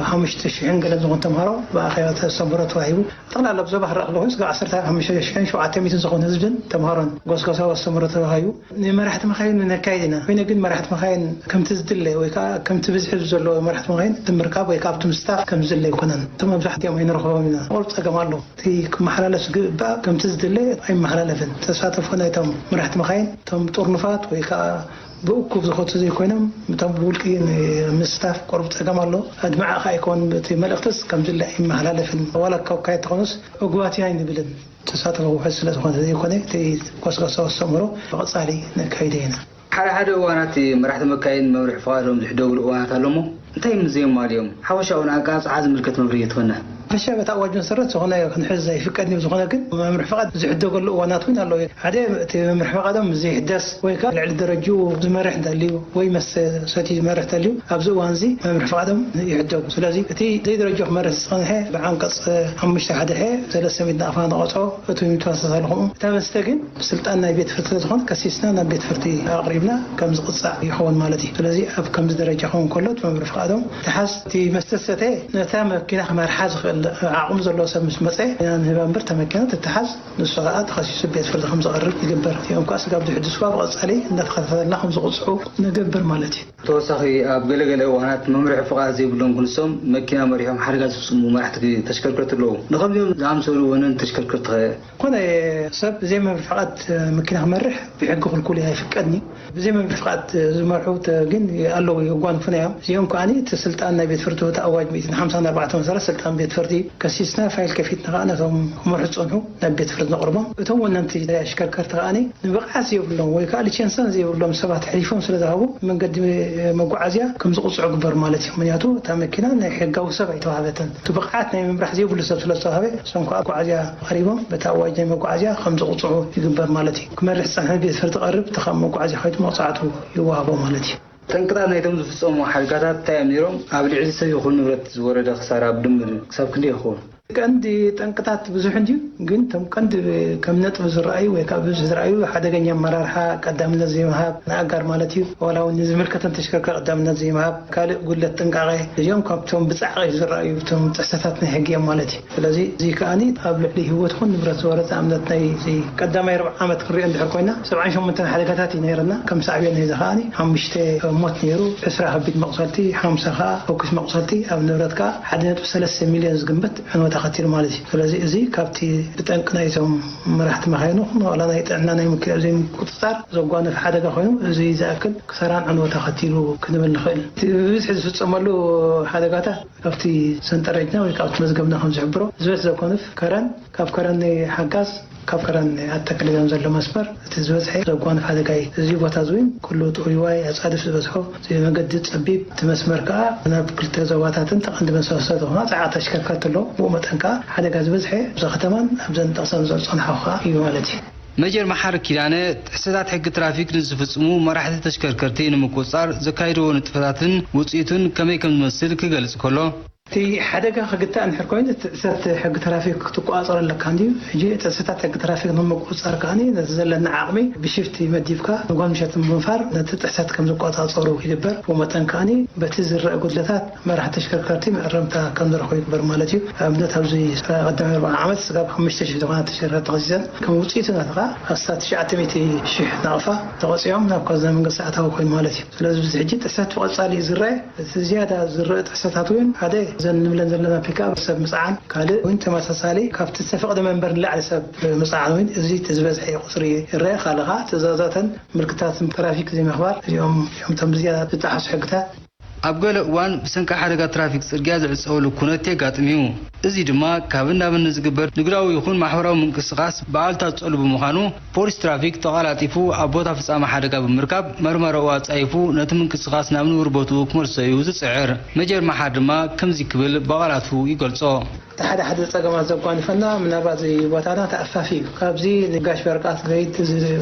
ሓሙሽተ ሽሕን ገለን ዝኾኑ ተምሃሮ ብኣኼባ ኣስተምህሮ ተዋሂቡ። ጠቕላላ ብዞባ ክረኣ ከለኹ ስጋ ዓሰርተ ሓሙሽተ ሽሕን ሸውዓተ ሚእትን ዝኾኑ ህዝብን ተምሃሮን ጎስጓሳዊ ኣስተምህሮ ተዋሂቡ። ንመራሕቲ መኻይን ነካይድ ኢና። ኮይነ ግን መራሕቲ መኻይን ከምቲ ዝድለ ወይ ከዓ ከምቲ ብዝሒ ዘለዎ መራሕቲ መኻይን እቲ ምርካብ ወይ ከዓ ኣብቲ ምስታፍ ከም ዝድለ ኣይኮነን። እቶም መብዛሕትኦም ኣይንረኽቦም ኢና። ቁሩብ ፀገም ኣሎ። እቲ ክመሓላለፍ ዝግባእ ከምቲ ዝድለ ኣይመሓላለፍን። ተሳተፎ ናይቶም መራሕቲ መኻይን እቶም ጥርኑፋት ወይ ከዓ ብእኩብ ዝኸቱ ዘይኮይኖም እቶም ብውልቂ ንምስታፍ ቁሩብ ፀገም ኣሎ። ኣድማዒ ከዓ ኣይኮን። እቲ መልእኽትስ ከም ዝድለ ኣይመሓላለፍን። ዋላ ካብ ካየት ተኾኑስ ዕጉባት ኢና ኣይንብልን። ተሳተፎ ውሑድ ስለ ዝኾነ ዘይኮነ እቲ ጎስጓሳዊ ኣስተምህሮ ብቐጻሊ ነካይዶ ኢና። ሓደ ሓደ እዋናት መራሕቲ መካይን መምርሒ ፍቓዶም ዝሕደጉሉ እዋናት ኣሎ እሞ እንታይ ምስ ዘየማልኦም ሓፈሻ እውን ኣቃጽዓ ዝምልከት መብርሂ ትኾና። ሓፈሻ በቲ ኣዋጅ መሰረት ዝኾነ ክንሕዝ ኣይፍቀድን እዩ። ዝኾነ ግን መምርሒ ፍቓድ ዝሕደገሉ እዋናት እውን ኣለዉ። ሓደ እቲ መምርሒ ፍቓዶም ምስ ዘይሕደስ ወይ ከዓ ልዕሊ ደረጅኡ ዝመርሕ እንተልዩ ወይ መስተ ሰትዩ ዝመርሕ እንተልዩ ኣብዚ እዋን እዚ መምርሒ ፍቓዶም ይሕደጉ። ስለዚ እቲ ዘይደረጅኡ ክመርሕ ዝጸንሐ ብዓንቀጽ ሓሙሽተ ሓደ ሐ ሰለስተ ሚእቲ ናቕፋ ንቐጽዖ እቲ ተመሳሳሊ ከምኡ። እታ መስተ ግን ስልጣን ናይ ቤት ፍርዲ ስለ ዝኾነ ከሲስና ናብ ቤት ፍርዲ ኣቕሪብና ከም ዝቕጻዕ ይኸውን ማለት እዩ። ስለዚ ኣብ ከምዚ ደረጃ ክኸውን ከሎ እቲ መምርሒ ፍቓዶም ተሓዝ እቲ መስተ ዝሰተ ነታ መኪና ክመርሓ ዝኽእል ዓቕሚ ዘለዎ ሰብ ምስ መጸ ኢና ንህባ እምበር እታ መኪና ትተሓዝ ንሱ ኸኣ ተኸሲሱ ቤት ፍርዲ ከም ዝቐርብ ይግበር። እቲኦም ከኣ ስጋብ ዝሕድሱ ከኣ ብቐጻሊ እንዳተኸታተልና ከም ዝቕጽዑ ንገብር ማለት እዩ። ተወሳኺ ኣብ ገለገለ እዋናት መምርሒ ፍቓድ ዘይብሎም ክንሶም መኪና መሪሖም ሓደጋ ዝፍጽሙ መራሕቲ ተሽከርከርቲ ኣለዉ። ንኸምዚኦም ዝኣምሰሉ ወነን ተሽከርከርቲ ኸ? ኮነ ሰብ ብዘይ መምርሒ ፍቓድ መኪና ክመርሕ ብሕጊ ክልኩል እዩ፣ ኣይፍቀድን እዩ። ብዘይ መምርሒ ፍቓድ ዝመርሑ ተ-፣ ግን ኣለዉ፣ የጓንፉና እዮም። እዚኦም ከኣ እቲ ስልጣን ናይ ቤት ፍርዲ እቲ ኣዋጅ ሚእትን ሓምሳን ኣርባዕተን መሰረት ስልጣን ቤት ፍርዲ ከሲስና ፋይል ከፊትና ከኣ ነቶም ክመርሑ ዝጸንሑ ናብ ቤት ፍርዲ ነቕርቦም። እቶም ወነንቲ ኣሽከርከርቲ ከኣ ንብቕዓት ዘይብሎም ወይ ከኣ ሊቸንሰን ዘይብሎም ሰባት ኣሕሊፎም ስለ ዝሃቡ መንገዲ መጓዓዝያ ከም ዝቕጽዑ ይግበር ማለት እዩ። ምኽንያቱ እታ መኪና ናይ ሕጋዊ ሰብ ኣይተዋህበትን። እቲ ብቕዓት ናይ ምምራሕ ዘይብሉ ሰብ ስለ ዝተዋህበ እሶም ከኣ መጓዓዝያ ቀሪቦም በቲ ኣዋጅ ናይ መጓዓዝያ ከም ዝቕጽዑ ይግበር ማለት እዩ። ክመርሕ ዝጸንሐ ቤት ፍርዲ ቀርብ እቲ ካብ መጓዓዝያ ከይዱ መቕጻዕቱ ይወሃቦ ማለት እዩ። ጠንቅታት ናይቶም ዝፍጸሙ ሓደጋታት እንታይ እዮም ነይሮም? ኣብ ልዕሊ ሰብ ይኹን ንብረት ዝወረደ ክሳራ ብድምር ክሳብ ክንደይ ይኸውን? ቀንዲ ጠንቅታት ብዙሕ እንድዩ፣ ግን እቶም ቀንዲ ከም ነጥቢ ዝረኣዩ ወይ ከዓ ብብዝሒ ዝረኣዩ ሓደገኛ ኣመራርሓ ቀዳምነት ዘይምሃብ ንኣጋር ማለት እዩ። ዋላ እውን ንዝምልከተን ተሽከርከር ቀዳምነት ዘይምሃብ፣ ካልእ ጉድለት ጥንቃቐ፣ እዚኦም ካብቶም ብጻዕቒ ዝረኣዩ እቶም ጥሕሰታት ናይ ሕጊ እዮም ማለት እዩ። ስለዚ እዚ ከኣ ኣብ ልዕሊ ህይወት ይኹን ንብረት ዝወረደ ንኣብነት ናይ እዚ ቀዳማይ ርብዓ ዓመት ክንሪኦ እንድሕር ኮይና ሰብዓን ሸሞንተን ሓደጋታት እዩ ነይርና። ከም ሳዕቤን ናይዚ ከኣ ሓሙሽተ ሞት ነይሩ፣ ዕስራ ከቢድ መቑሰልቲ፣ ሓምሳ ከኣ ፈኩስ መቑሰልቲ፣ ኣብ ንብረት ከኣ ሓደ ነጥቢ ሰለስተ ሚልዮን ዝግመት ዕንወት ኣኸቲሉ ማለት እዩ። ስለዚ እዚ ካብቲ ብጠንቂ ናይዞም መራሕቲ መኻይኑ ዋላ ናይ ጥዕና ናይ ምክልያል ዘይምቁጽጻር ዘጓነፈ ሓደጋ ኮይኑ እዚ ዝኣክል ክሳራን ዕንወት ኣኸቲሉ ክንብል ንኽእል። እቲ ብብዝሒ ዝፍጸመሉ ሓደጋታት ካብቲ ሰንጠረጅና ወይ ካብቲ መዝገብና ከም ዝሕብሮ ዝበዝሕ ዘጓንፍ ከረን፣ ካብ ከረን ሓጋዝ፣ ካብ ከረን ኣተክልለን ዘሎ መስመር እቲ ዝበዝሐ ዘጓንፍ ሓደጋ እዩ። እዚ ቦታ እዚ እውን ኩሉ ጥውይዋይ ኣጻድፍ ዝበዝሖ፣ እዚ መገዲ ጸቢብ፣ እቲ መስመር ከኣ ናብ ክልተ ዞባታትን ተቐንዲ መሰሶ ዝኾና ጸዓት ተሽከርከርቲ ኣለዎ። ብኡ መጠን ከኣ ሓደጋ ዝበዝሐ ኣብዛ ከተማን ኣብዘን ጠቕሰን ዝጸንሖ ከኣ እዩ ማለት እዩ። መጀር መሓሪ ኪዳነ ጥሕሰታት ሕጊ ትራፊክ ንዝፍጽሙ መራሕቲ ተሽከርከርቲ ንምቁጽጻር ዘካይድዎ ንጥፈታትን ውጽኢቱን ከመይ ከም ዝመስል ክገልጽ ከሎ፣ እቲ ሓደጋ ክግታእ እንድሕር ኮይኑ ጥሕሰት ሕጊ ትራፊክ ክትቆጻጸሮ ኣለካ እንድዩ። ሕጂ ጥሕሰታት ሕጊ ትራፊክ ንምቁጽጻር ከኣ ነቲ ዘለና ዓቕሚ ብሽፍቲ መዲብካ ንጓል ምሸት ብምንፋር ነቲ ጥሕሰት ከም ዝቆጻጸሩ ይግበር። ብኡ መጠን ከኣ በቲ ዝረአ ጉድለታት መራሕቲ ተሽከርከርቲ መእረምታ ከም ዝረኽቡ ይግበር ማለት እዩ። ኣብነት ኣብዚ ቀዳማይ ኣርብዓ ዓመት ስጋብ ሓሙሽተ ሽሕ ዝኾና ተሽከርከርቲ ተኸሲሰን ከም ውጽኢቱ ናትኻ ኣስታት ትሽዓተ ሚእቲ ሽሕ ናቕፋ ተቐጺዖም ናብ ካዝና መንግስቲ ኣታዊ ኮይኑ ማለት እዩ። ስለዚ እዚ ሕጂ ጥሕሰት ብቐጻሊ እዩ ዝረአ። እቲ ዝያዳ ዝረአ ጥሕሰታት እውን ሓደ እዘን ንብለን ዘለና ፒክኣፕ ሰብ ምጽዓን፣ ካልእ እውን ተመሳሳሊ ካብቲ ዝተፈቕደ መንበር ንላዕሊ ሰብ ምጽዓን እውን እዚ እቲ ዝበዝሐ ቁጽሪ ይረአ። ካልእ ኸኣ ትእዛዛትን ምልክታትን ትራፊክ ዘይምኽባር እዚኦም እዮም እቶም ብዝያዳ ዝጠሓሱ ሕግታት። ኣብ ገለ እዋን ብሰንኪ ሓደጋ ትራፊክ ጽርግያ ዝዕጸወሉ ኩነት የጋጥም እዩ። እዚ ድማ ካብ እንዳብ ንዝግበር ንግዳዊ ይኹን ማሕበራዊ ምንቅስቓስ ብኣሉታ ዝጸሉ ብምዃኑ፣ ፖሊስ ትራፊክ ተቓላጢፉ ኣብ ቦታ ፍጻመ ሓደጋ ብምርካብ መርመራኡ ኣጻይፉ ነቲ ምንቅስቓስ ናብ ንቡር ቦትኡ ክመልሶ እዩ ዝጽዕር። መጀር መሓር ድማ ከምዚ ክብል ብቓላቱ ይገልጾ። እቲ ሓደ ሓደ ጸገማት ዘጓንፈና ምናልባት እዚ ቦታና ተኣፋፊ እዩ። ካብዚ ንጋሽ በርቃ ትኸይድ፣ እዚ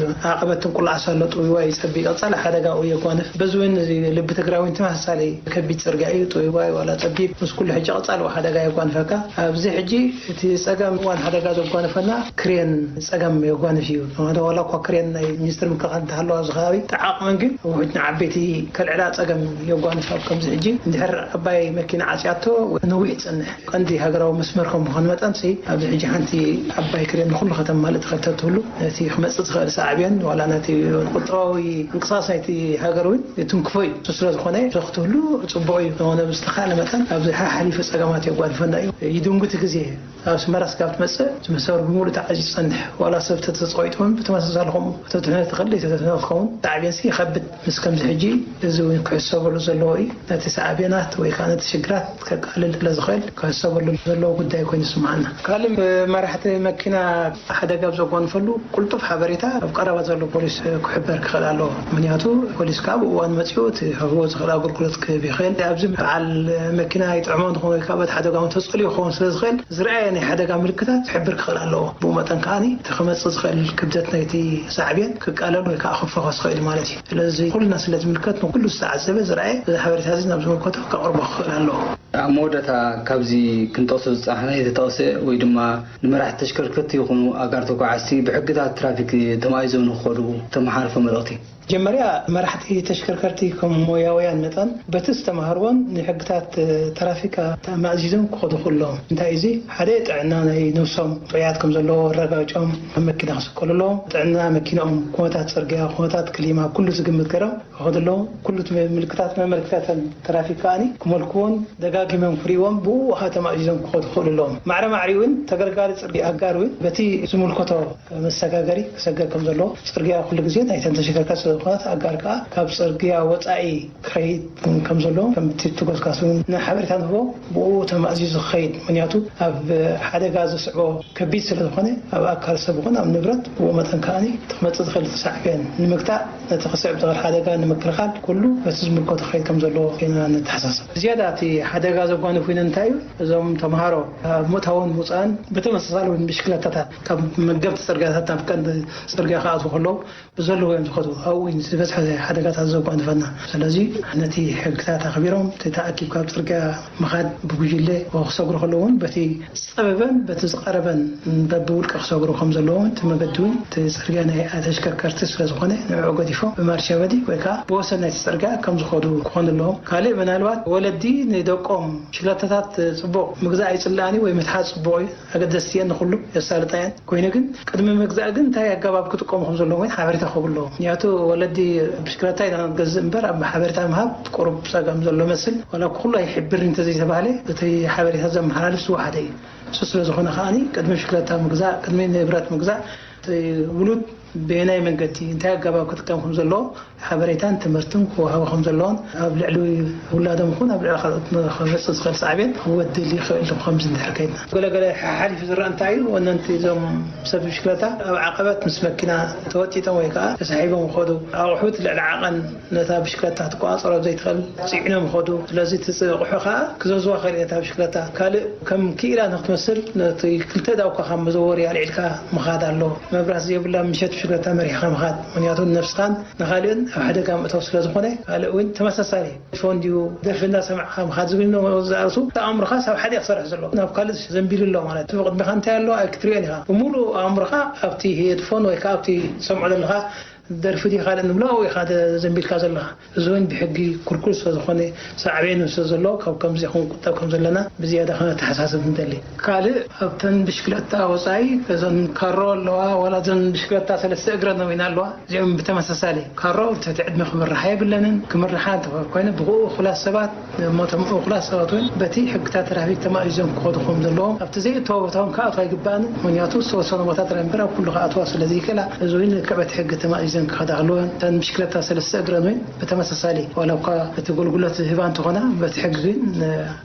ዓቐበት ትንቁላዕ ሳሎ ጥውይዋይ ይጸቢ ይቐጸል፣ ሓደጋ እዩ የጓንፍ። በዚ እውን እዚ ልቢ ትግራይ እውን ተመሳሳሊ ከቢድ ጽርግያ እዩ፣ ጥውይዋይ ዋላ ጸቢብ፣ ምስ ኩሉ ሕጂ ቀጻሊ ሓደጋ የጓንፈካ። ኣብዚ ሕጂ እቲ ጸገም እዋን ሓደጋ ዘጓንፈና ክሬን ጸገም የጓንፍ እዩ። ምኽንያቱ ዋላ እኳ ክሬን ናይ ሚኒስትሪ ምክልኻል እንተሃለዋ ኣብዚ ከባቢ፣ እቲ ዓቕመን ግን ውሑድ ንዓበይቲ ከልዕላ ጸገም የጓንፍ። ኣብ ከምዚ ሕጂ እንድሕር ዓባይ መኪና ዓጽያቶ ነዊሕ ይጸንሕ። ቀንዲ ሃገራዊ መስመር ከም ምዃኑ መጠን ሲ፣ ኣብዚ ሕጂ ሓንቲ ዓባይ ክሬን ንኹሉ ከተማልእ ትኽእል ተትህሉ፣ ነቲ ክመጽእ ዝኽእል ሳዕቤን ዋላ ነቲ ቁጠባዊ ምንቅስቓስ ናይቲ ሃገር እውን የትንክፎ እዩ። እሱ ስለ ዝኾነ፣ እሱ ክትህሉ ጽቡቕ እዩ። ዝኾነ ብዝተኻእለ መጠን ኣብዚ ሓሓሊፉ ጸገማት የጓንፈና እዩ። ይድንጉ እቲ ግዜ። ኣብ ኣስመራ ስጋብ ትመጽእ፣ እቲ መስመር ብምሉእ ተዓጽዩ ዝጸንሕ፣ ዋላ ሰብ ተተጸቒጡ እውን ብተመሳሳሊ ከምኡ። ተትሕነ ትኽእል፣ ተትሕነ ትኸውን። ሳዕቤን ሲ ይኸብድ። ምስ ከምዚ ሕጂ እዚ እውን ክሕሰበሉ ዘለዎ እዩ። ነቲ ሳዕቤናት ወይ ከዓ ነቲ ሽግራት ከቃልል ስለ ዝኽእል ክሕሰበሉ ዘለዎ ጉዳይ ኮይኑ ይስምዓና። ካልእ መራሕቲ መኪና ሓደጋ ኣብ ዘጓንፈሉ ቅልጡፍ ሓበሬታ ኣብ ቀረባ ዘሎ ፖሊስ ክሕበር ክኽእል ኣለዎ። ምኽንያቱ ፖሊስ ከዓ ብእዋን መፂኡ እቲ ክህቦ ዝኽእል ኣገልግሎት ክህብ ይኽእል። ኣብዚ በዓል መኪና ይጥዕሞ እንተኾነ ወይ ከዓ በቲ ሓደጋ እውን ተፀልዩ ክኸውን ስለ ዝኽእል ዝረኣየ ናይ ሓደጋ ምልክታት ክሕብር ክኽእል ኣለዎ። ብኡ መጠን ከዓኒ እቲ ክመፅእ ዝኽእል ክብደት ናይቲ ሳዕቤን ክቃለል ወይ ከዓ ክፈኾስ ይኽእል ማለት እዩ። ስለዚ ኩልና ስለ ዝምልከት ንኩሉ ዝተዓዘበ ዝረኣየ እዚ ሓበሬታ እዚ ናብ ዝምልከቶ ከቕርቦ ክኽእል ኣለዎ። ኣብ መወዳእታ ካብዚ ክንጠቕሶ ዝጸናሕና የተጠቕሰ ወይ ድማ ንመራሕቲ ተሽከርከርቲ ይኹኑ ኣጋር ተጓዓዝቲ ብሕግታት ትራፊክ ተማኢዞም ንክኸዱ ተመሓላልፎ መልእኽቲ። መጀመርያ መራሕቲ ተሽከርከርቲ ከም ሞያውያን መጠን በቲ ዝተማሃርዎን ንሕግታት ትራፊክ ተማእዚዞም ክኸዱ ክእሎም። እንታይ እዚ ሓደ ጥዕና ናይ ነብሶም ጥዑያት ከም ዘለዎ ኣረጋግጾም ኣብ መኪና ክስቀሉ ኣለዎም። ጥዕና መኪናኦም፣ ኩነታት ጽርግያ፣ ኩነታት ክሊማ ኩሉ ዝግምት ገይሮም ክኸዱ ኣለዎም። ኩሉ እቲ ምልክታት መመልከትታትን ትራፊክ ከኣኒ ክመልክዎን ደጋጊሞም ክርእይዎም ብኡ ከዓ ተማእዚዞም ክኸዱ ክኽእሉ ኣለዎም። ማዕረ ማዕሪኡ እውን ተገልጋሊ ጽርግያ ኣጋር እውን በቲ ዝምልከቶ መሰጋገሪ ክሰገር ከም ዘለዎ፣ ጽርግያ ኩሉ ግዜ ናይተን ተሸከርከርቲ ስለ ዝኾነት ኣጋር ከዓ ካብ ጽርግያ ወጻኢ ክኸይድ ከም ዘለዎ ከምቲ ትጎዝጋስ እውን ንሓበሬታ ንህቦ ብኡ ተማእዚዙ ክኸይድ። ምክንያቱ ኣብ ሓደጋ ዘስዕቦ ከቢድ ስለ ዝኾነ ኣብ ኣካል ሰብ ይኹን ኣብ ንብረት ብኡ መጠን ከኣኒ እቲ ክመጽእ ዝኽእል ሳዕቤን ንምግታእ ነቲ ክስዕብ ዝኽእል ሓደጋ ንምክልኻል ኩሉ በቲ ዝምልከቶ ክኸይድ ከም ዘለዎ ኢና ንተሓሳሰብ። ብዝያዳ እቲ ሓደጋ ዘጓንፍ ኮይኑ እንታይ እዩ? እዞም ተምሃሮ ኣብ ምእታውን ምውፃእን ብተመሳሳሊ እውን ብሽክለታታት ካብ መገብቲ ፅርግያታት ናብ ቀንዲ ፅርግያ ክኣትዉ ከለዉ ብዘለዎ እዮም ዝኸዱ። ኣብኡ እዩ ዝበዝሐ ሓደጋታት ዘጓንፈና። ስለዚ ነቲ ሕግታት ኣኽቢሮም እቲ ተኣኪብ ካብ ፅርግያ ምኻድ ብጉጅለ ክሰግሩ ከለዉ እውን በቲ ዝጸበበን በቲ ዝቐረበን በብውልቂ ክሰግሩ ከም ዘለዎም፣ እቲ መገዲ እውን እቲ ጽርግያ ናይ ተሽከርከርቲ ስለ ዝኾነ ንዕኡ ገዲፎም ብማርሻ በዲ ወይ ከዓ ብወሰን ናይቲ ጽርግያ ከም ዝኸዱ ክኾኑ ኣለዎም። ካልእ ምናልባት ወለዲ ንደቆም ሽለተታት ጽቡቕ ምግዛእ ኣይጽላእን እዩ ወይ ምትሓዝ ጽቡቕ እዩ፣ ኣገደስቲ እየን ንኹሉ የሳልጣ እየን። ኮይኑ ግን ቅድሚ ምግዛእ ግን እንታይ ኣገባብ ክጥቀሙ ከም ዘለዎም ወይ ሓበሬታ ክህቡ ኣለዎም። ምክንያቱ ወለዲ ብሽክለታ ኢና ንገዝእ እምበር ኣብ ሓበሬታ ምሃብ ቁሩብ ጸገም ዘሎ መስል፣ ዋላ ኩሉ ኣይሕብርን እንተዘይተባህለ እቲ ሓበሬታ ዘመሓላልፍ ስዋ ሓደ እዩ። እሱ ስለ ዝኾነ ከዓኒ ቅድሚ ብሽክለታ ምግዛእ፣ ቅድሚ ንብረት ምግዛእ እቲ ውሉድ በየናይ መንገዲ እንታይ ኣገባብ ክጥቀም ከም ዘለዎ ሓበሬታን ትምህርትን ክወሃቦ ከም ዘለዎን ኣብ ልዕሊ ውላዶም ይኹን ኣብ ልዕሊ ካልኦት ክመፅእ ዝኽእል ሳዕቤን ክወድል ይኽእል እዩ። ከምዚ እንድሕር ከይድና ገለገለ ሓሓሊፉ ዝረአ እንታይ እዩ? ወነንቲ እዞም ሰብ ብሽክለታ ኣብ ዓቐበት ምስ መኪና ተወጢጦም ወይ ከዓ ተሳሒቦም ይኸዱ። ኣቑሑት ልዕሊ ዓቐን ነታ ብሽክለታ ክትቆፃፀሮ ዘይትኽእል ፅዒኖም ይኸዱ። ስለዚ እቲ ኣቑሑ ከዓ ክዘዝዋ ይኽእል እዩ ነታ ብሽክለታ። ካልእ ከም ክኢላ ንክትመስል ነቲ ክልተ ዳውካ ካብ መዘወሪ ኣልዒልካ ምኻድ ኣሎ። መብራት ዘይብላ ምሸት ብሽክለታ መሪሕኻ ምኻድ፣ ምኽንያቱ ንነብስኻን ንኻልእን ኣብ ሓደጋ ምእታው ስለ ዝኾነ። ካልእ እውን ተመሳሳሊ ፎን ድዩ ደርፊ እንዳሰማዕካ ምኻድ ዝብል ነው ዝኣርሱ ኣእምሮኻ ሳብ ሓደ ክሰርሕ ዘሎ ናብ ካልእ ዘንቢሉ ኣሎ ማለት እዩ። ቅድሚኻ እንታይ ኣሎ ኣይክትሪኦን ኢኻ። ብምሉእ ኣእምሮኻ ኣብቲ ሄድፎን ወይ ከዓ ኣብቲ ትሰምዖ ዘለኻ ደርፊ ድዩ ካልእ ንብሎ ኣብኡ ኢኻ ዘንቢልካ ዘለኻ። እዚ እውን ብሕጊ ክልኩል ስለ ዝኾነ ሳዕቤኑ ስለ ዘሎ ካብ ከምዚ ክንቁጠብ ከም ዘለና ብዝያዳ ከነተሓሳስብ ንደሊ። ካልእ ኣብተን ብሽክለታ ወፃኢ እዘን ካሮ ኣለዋ፣ ዋላ እዘን ብሽክለታ ሰለስተ እግረን ነዊና ኣለዋ። እዚኦም ብተመሳሳሊ ካሮ ትሕቲ ዕድመ ክምርሓ የብለንን። ክምርሓ እንተኾይነ ብኡ እኹላት ሰባት እሞ እቶም እኹላት ሰባት እውን በቲ ሕግታት ትራፊክ ተማእዚዞም ክኸዱ ከም ዘለዎም ኣብቲ ዘይእተወ ቦታ እውን ክኣትዋ ኣይግባእን። ምክንያቱ ዝተወሰኑ ቦታታት እምበር ኣብ ኩሉ ክኣትዋ ስለ ዘይክእላ እዚ እውን ልክዕ በቲ ሕጊ ተማእዚዙ እዘን ክኸዳ ከለዋ እተን ብሽክለታ ሰለስተ እግረን እውን ብተመሳሳሊ ዋላ እኳ እቲ ኣገልግሎት ዝህባ እንተኾና በቲ ሕጊ ግን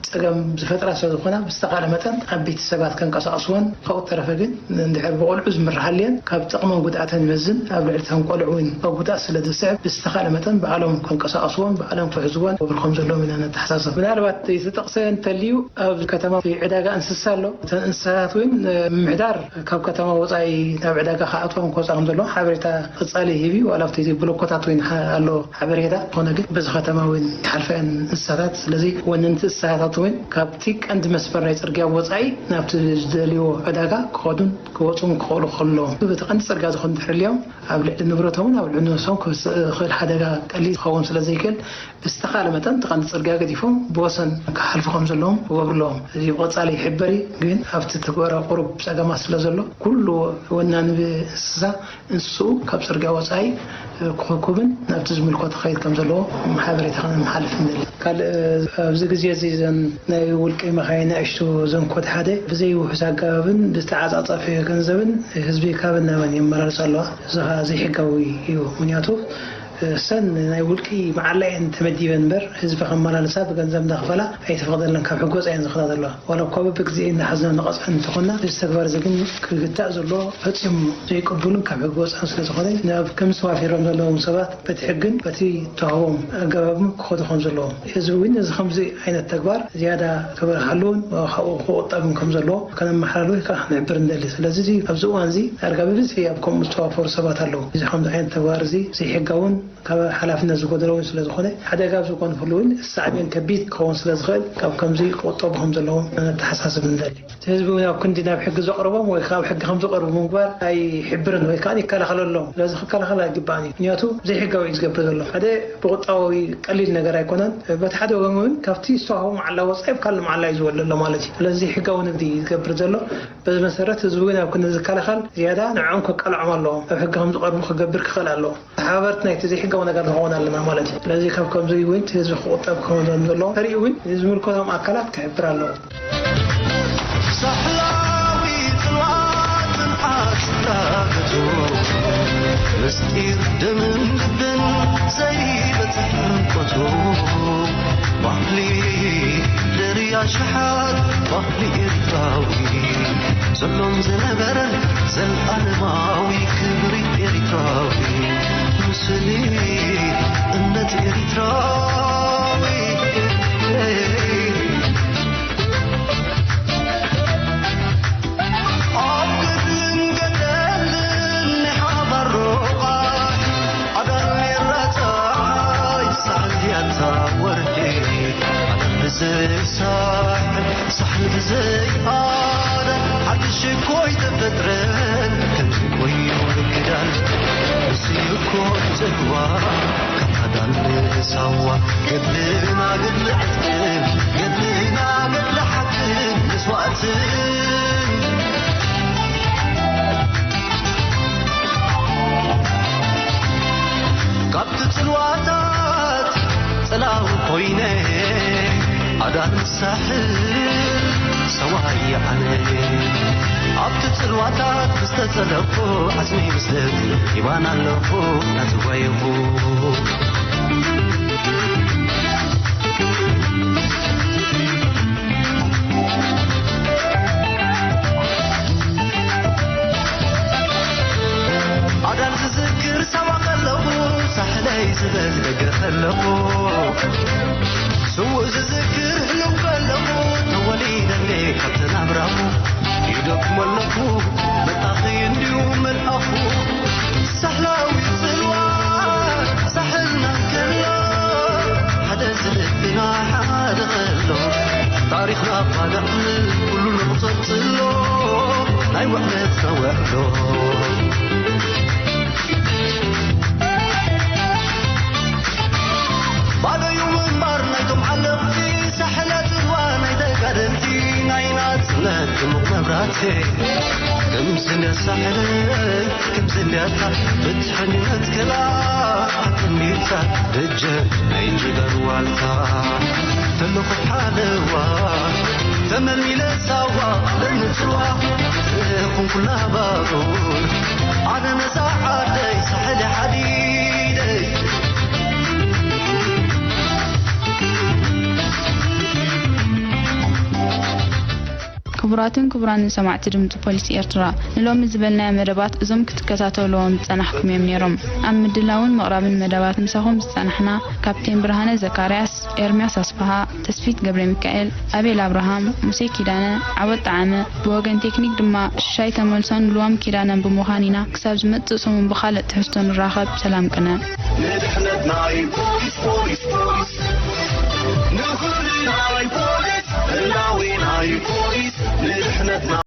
ጸገም ዝፈጥራ ስለ ዝኾና ብዝተኻለ መጠን ዓበይቲ ሰባት ከንቀሳቐስወን፣ ካብኡ ተረፈ ግን እንድሕር ብቆልዑ ዝምርሓልየን ካብ ጥቕመን ጉድኣተን ይመዝን። ኣብ ልዕሊ እተን ቆልዑ እውን ኣብ ጉድኣት ስለ ዘስዕብ ብዝተኻለ መጠን ባዕሎም ከንቀሳቐስዎን ባዕሎም ክሕዝዎን ክገብሩ ከም ዘለዎም ኢና ነተሓሳስብ። ምናልባት ዝተጠቕሰ እንተልዩ ኣብ ከተማ ዕዳጋ እንስሳ ኣሎ። እተን እንስሳታት እውን ምምሕዳር ካብ ከተማ ወጻኢ ናብ ዕዳጋ ክኣትዋ ክወጻ ከም ዘለዎ ሓበሬታ ቀጻሊ ይህብ እዩ። ዋላ ኣብቲ ብሎኮታት እውን ሓ-፣ ኣሎ ሓበሬታ። ዝኾነ ግን በዚ ከተማ እውን ይሓልፋ እየን እንስሳታት። ስለዚ ወነንቲ እንስሳታት እውን ካብቲ ቀንዲ መስመር ናይ ጽርግያ ወጻኢ ናብቲ ዝደልይዎ ዕዳጋ ክኸዱን ክወጹን ክኽእሉ ከለዎም፣ በቲ ቀንዲ ጽርግያ ዝኾኑ እንድሕር ኣልዮም ኣብ ልዕሊ ንብረቶምን ኣብ ልዕሊ ነብሶም ክወስእ ዝኽእል ሓደጋ ቀሊል ክኸውን ስለ ዘይክእል ብዝተኻለ መጠን እቲ ቀንዲ ጽርግያ ገዲፎም ብወሰን ክሓልፉ ከም ዘለዎም ክገብሩ ኣለዎም። እዚ ብቐጻሊ ይሕበር እዩ፣ ግን ኣብቲ ትግበራ ቁሩብ ጸገማት ስለ ዘሎ ኩሉ ወናኒ እንስሳ እንስስኡ ካብ ጽርግያ ወጻኢ ክኽኩብን ናብቲ ዝምልከቶ ክኸይድ ከም ዘለዎ ሓበሬታ ከነመሓልፍ ንደሊ። ካልእ ኣብዚ ግዜ እዚ እዘን ናይ ውልቂ መኻይን ንኣሽቱ ዘንኮት ሓደ ብዘይ ውሑስ ኣገባብን ብዝተዓጻጸፈ ገንዘብን ህዝቢ ካብን ናብን የመላልሳ ኣለዋ። እዚ ኸኣ ዘይሕጋዊ እዩ። ምኽንያቱ እሰን ናይ ውልቂ መዓላ እየን ተመዲበን እምበር ህዝቢ ከመላልሳ ብገንዘብ እንዳኸፈላ ኣይተፈቕደለን። ካብ ሕጊ ወጻኢ እየን ዝኸዳ ዘለዋ። ዋላ እኳ በብግዜ እናሓዝና ንቐጽዐን እንተኾንና፣ እዚ ተግባር እዚ ግን ክግታእ ዘለዎ ፈጺሙ ዘይቅቡልን ካብ ሕጊ ወጻእን ስለ ዝኾነ፣ ናብ ከም ዝተዋፊሮም ዘለዎም ሰባት በቲ ሕግን በቲ ተዋህቦም ኣገባብን ክኸዱ ከም ዘለዎም፣ ህዝቢ እውን እዚ ከምዚ ዓይነት ተግባር ዝያዳ ክበርሃሉን ካብኡ ክቑጠብን ከም ዘለዎ ከነመሓላልፍ ወይ ከዓ ክንሕብር ንደሊ። ስለዚ እዚ ኣብዚ እዋን እዚ ዳርጋ ብብዝሒ ኣብ ከምኡ ዝተዋፈሩ ሰባት ኣለዉ። እዚ ከምዚ ዓይነት ተግባር እዚ ዘይሕጋውን ካብ ሓላፍነት ዝጎደሎ እውን ስለ ዝኾነ፣ ሓደጋ ኣብ ዝኾነሉ እውን ሳዕቤን ከቢድ ክኸውን ስለ ዝኽእል፣ ካብ ከምዚ ክቑጠቡ ከም ዘለዎም ነተሓሳስብ ንደሊ። እቲ ህዝቢ እውን ኣብ ክንዲ ናብ ሕጊ ዘቕርቦም ወይ ካብ ሕጊ ከም ዝቐርቡ ምግባር ኣይሕብርን ወይ ከዓ ይከላኸለሎም። ስለዚ ክከላኸል ኣይግባእን እዩ። ምኽንያቱ ዘይሕጋዊ እዩ ዝገብር ዘሎ። ሓደ ብቁጠባዊ ቀሊል ነገር ኣይኮነን። በቲ ሓደ ወገን እውን ካብቲ ዝተዋህቦ መዓላ ወፃኢ ኣብ ካልእ መዓላ እዩ ዝወልድ ዘሎ ማለት እዩ። ስለዚ ዘይሕጋዊ ንግዲ እዩ ዝገብር ዘሎ። በዚ መሰረት ህዝቢ እውን ኣብ ክንዲ ዝከላኸል ዝያዳ ንዕኦም ከቃልዖም ኣለዎም። ኣብ ሕጊ ከም ዝቐርቡ ክገብር ክኽእል ኣለዎ። ተሓባበርቲ ናይቲ ዘይሕጋዊ ነገር ንኸውን ኣለና ማለት እዩ። ስለዚ ካብ ከምዚ እውን እቲ ህዝቢ ክቑጠብ ክኸውን ዘለዎ ተሪኡ እውን ንዝምልከቶም ኣካላት ክሕብር ኣለዎ። ሳሕላዊ ጽልዋትን ኣስራገቱ ምስጢር ደምን ልብን ዘይበጽሕ ሕንቆቱ ባህሊ ደርያ ሸሓት ባህሊ ኤርትራዊ ዘሎን ዝነበረን ዘልኣለማዊ ክብሪ ኤርትራዊ፣ ስሊ እምነት ኤርትራዊ። ኣብ ገድልን ገደልን ናይ ሓባር ሮቓ፣ ኣዳል ሜራ ጸሓይ፣ ሳሕል ያታ ወርሒ፣ ኣዳል ብዘይ ሳሕል ሳሕል ብዘይ ኣዳል ሓድሽ እኮ ኣይተፈጥረን፣ ከምዚ ኮይኑ ክዳን። እዚ እኮ ጽልዋ ካብ ኣዳል ንሳዋ፣ ገድልና ገድሊ ዕጥቅን፣ ገድልና ገድሊ ሓቅን መስዋእትን። ካብቲ ጽልዋታት ጽላው ኮይነ ኣዳን ሳሕል ሰዋይ ኣነ። ኣብቲ ጽልዋታት ዝተጸለኹ ዓጽሚ ምስለት ይባን ኣለኹ ናዝዋይኹ። ኣዳን ዝዝክር ሳዋ ከለኹ፣ ሳሕለይ ዝብል ደገ ከለኹ፣ ስዉእ ዝዝክር ህልው ከለኹ፣ ተወሊደለይ ካብቲ ናብራኹ፣ ይደግሞ ኣለኹ፣ መጣኺ እንድዩ መልኣኹ። ሳሕላዊ ጽልዋ፣ ሳሕልና ከሎ፣ ሓደ ዝልብና ሓደ ከሎ፣ ታሪኽና እኳ ንዕምል ኩሉ ንቕጸጽሎ፣ ናይ ውዕለትና ውዕሎ። ባዶ እዩ ምንባር ናይቶም ዓለምቲ፣ ሳሕለ ጽልዋ ናይ ተጋደልቲ፣ ናይ ናጽነት ድሙቕ መብራህቲ። ከም ስለ ሳሕለ፣ ከም ስለ ኣታ፣ ብትሕንነት ከላ፣ ኣትሚታ፣ ደጀ ናይ ጅጋር ዋልታ። ተለኹ ሓለዋ፣ ተመልሚለ ሳዋ ለምጽዋ ዝኹን ኩላ ባቡር ኣነ ነዛ ዓደይ ሳሕል ሓዲደይ። ክቡራትን ክቡራንን ሰማዕቲ ድምፂ ፖሊስ ኤርትራ፣ ንሎሚ ዝበልናዮ መደባት እዞም ክትከታተልዎም ዝጸናሕኩም እዮም ነይሮም። ኣብ ምድላውን ምቕራብን መደባት ምሳኹም ዝጸናሕና ካፕቴን ብርሃነ ዘካርያስ፣ ኤርምያስ ኣስፍሃ፣ ተስፊት ገብረ ሚካኤል፣ ኣቤል ኣብርሃም፣ ሙሴ ኪዳነ፣ ዓወት ጠዓመ፣ ብወገን ቴክኒክ ድማ ሽሻይ ተመልሶን ልዋም ኪዳነን ብምዃን ኢና ክሳብ ዝመጽእ ሰሙን ብኻልእ ትሕዝቶ ንራኸብ። ሰላም ቅነ። ንድሕነት ናይ ፖሊስ፣ ፖሊስ፣ ፖሊስ፣ ንኹሉ ናይ ፖሊስ፣ ህላዊ ናይ ፖሊስ፣ ንድሕነት ናይ